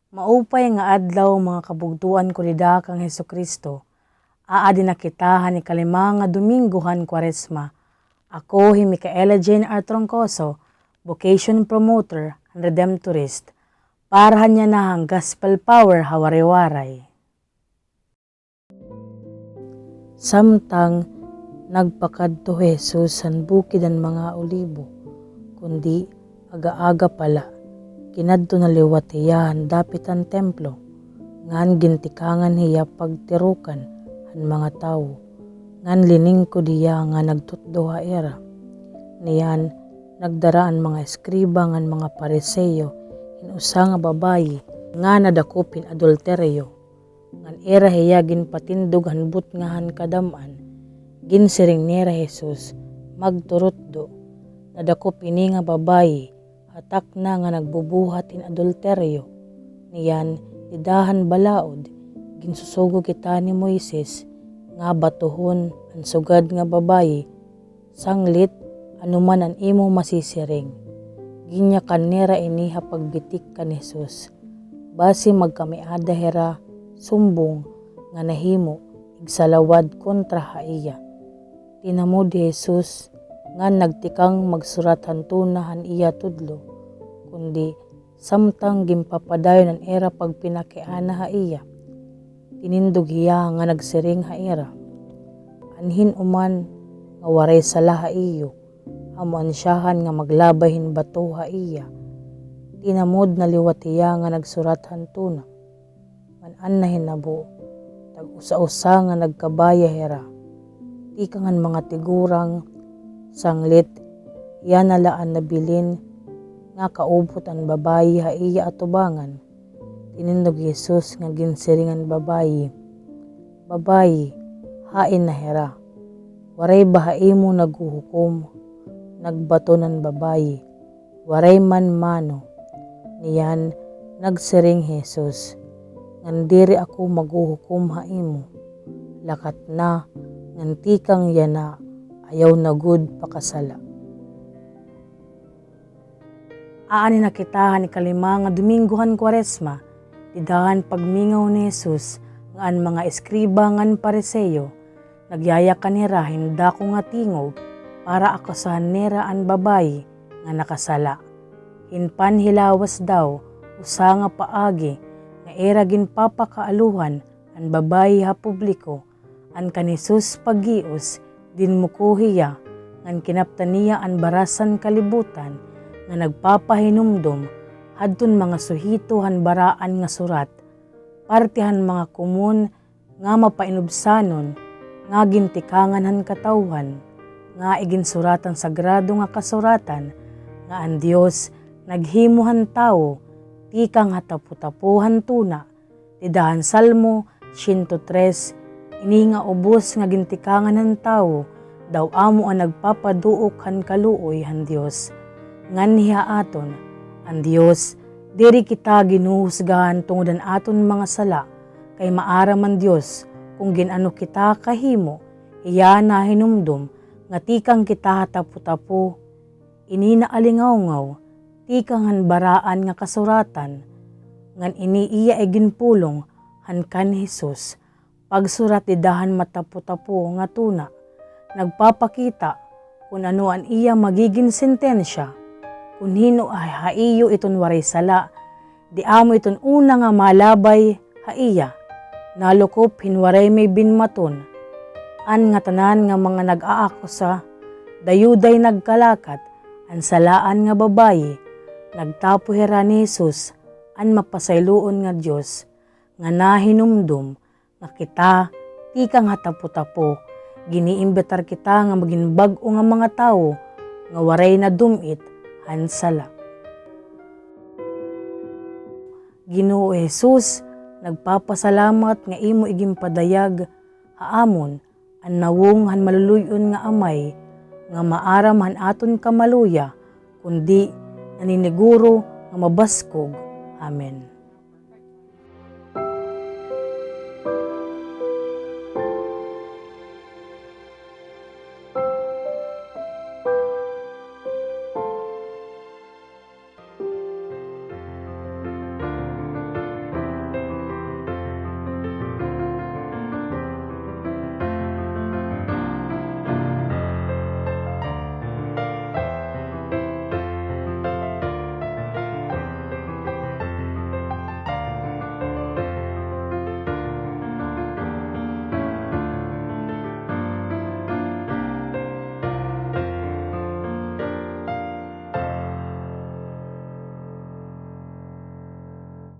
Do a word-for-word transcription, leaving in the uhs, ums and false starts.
Maupay nga adlaw, mga kabugtoan ko dida kan Hesukristo. Aadi na kita han ikalima nga Domingo han Kwaresma. Ako hi Micaela Jane R. Troncoso, Vocation Promoter han Redemptorist, para han yana nga Gospel Power ha Waray-Waray. Samtang nagpakadto hi Jesus han Bukid han mga Olibo, kundi aga-aga pa la, kinadto na liwat hiya han dapit han templo, ngan gintikangan hiya pagtirokan han mga tawo, ngan liningkod hiya nga nagtutdo ha ira. Niyan, nagdara an mga eskriba ngan mga Fariseo hin usa nga babayi nga nadakop hin adulteryo. Ngan ira hiya ginpatindog han butnga han kadam-an. Ginsiring nira hi Jesus, "Magturutdo. Nadakop ini nga babayi ha takna nga nagbubuhat hin adulteryo. Niyan, dida han balaod, ginsusugo kita ni Moises nga batohon an sugad nga babayi, sanglit ano man an imo masisiring." Ginyakan nira ini ha pagbitik kan Jesus, basi magkamiada hira sumbong nga nahimo igsalawad kontra ha iya. Tinamod hi Jesus ngan nagtikang magsurat han tuna han iya tudlo, kundi samtang ginpapadayon an ira pagpinakiana ha iya, tinindog hiya nga nagsiring ha ira, "An hin-o man nga waray sala ha iyo, amo an siyahan nga maglabay hin bato ha iya." Tinamod na liwat hiya nga nagsurat han tuna. Ngan an nahinabo, tag-usa-usa nga nagkabaya hira. Tikang han mga tigurang, sanglit yana la an nabilin nga kaubot an babayi ha iya atubangan. Tinindog hi Jesus nga ginsiring an babayi, "Babayi, hain na hira? Waray ba ha imo naghuhukom?" Nagbaton an babayi, "Waray man, mano." Niyan, nagsiring hi Jesus, "Ngan diri ako maghuhukom ha imo. Lakat na, ngan tikang yana, ayaw na gud pakasala." Aadi na kita han ikalima nga Domingo han Kwaresma, dida han pagmingaw ni Jesus nga an mga eskriba ngan Fariseo nagyayakan hira hin dako nga tingog para akusahan nira an babayi nga nakasala. Hin panhilawas daw, usa nga paagi nga ira ginpapakaaluhan an babayi ha publiko, an kan Jesus paggios, dinmuko hiya, ngan kinaptan niya an baras han kalibutan nga nagpapahinumdom hadton mga suheto han baraan nga surat, parte han mga komon nga mapainubsanon nga gintikangan han katawhan, nga iginsurat han Sagrado nga Kasuratan nga an Dios naghimo han tawo tikang ha tapotapo han tuna. Dida han Salmo siyento tres, ini nga ubos nga gintikangan han tawo daw amo an nagpapaduok han kaluoy han Dios. Nganhi ha aton, an Dios, diri kita ginhuhusgahan tungod han aton mga sala, kay maaram an Dios kon gin-ano kita kahimo, hiya nahinumdom nga tikang kita ha tapotapo. Ini naalingawngaw tikang han baraan nga kasuratan, ngan ini iya iginpulong han kan Jesus pagsurat dida han matapotapo nga tuna. Nagpapakita kon ano an iya magigin sentensya, kon hin-o ha iyo iton waray sala, di amo iton una nga malabay ha iya, nalukop hin waray may binmaton. An ngatanan nga mga nag-aakusa, dayuday nagkalakat, an salaan nga babayi, nagtapo hira ni Jesus, an mapasayloon nga Dios, nga nahinumdom nga kita, tikang ha tapotapo, giniimbitar kita nga magin bag-o nga mga tawo nga waray nadum-it han sala. Ginoo Jesus, nagpapasalamat nga imo iginpadayag ha amon an nawong han maluluy-on nga Amay nga maaram han aton kamaluya, kundi naniniguro nga mabaskog. Amen.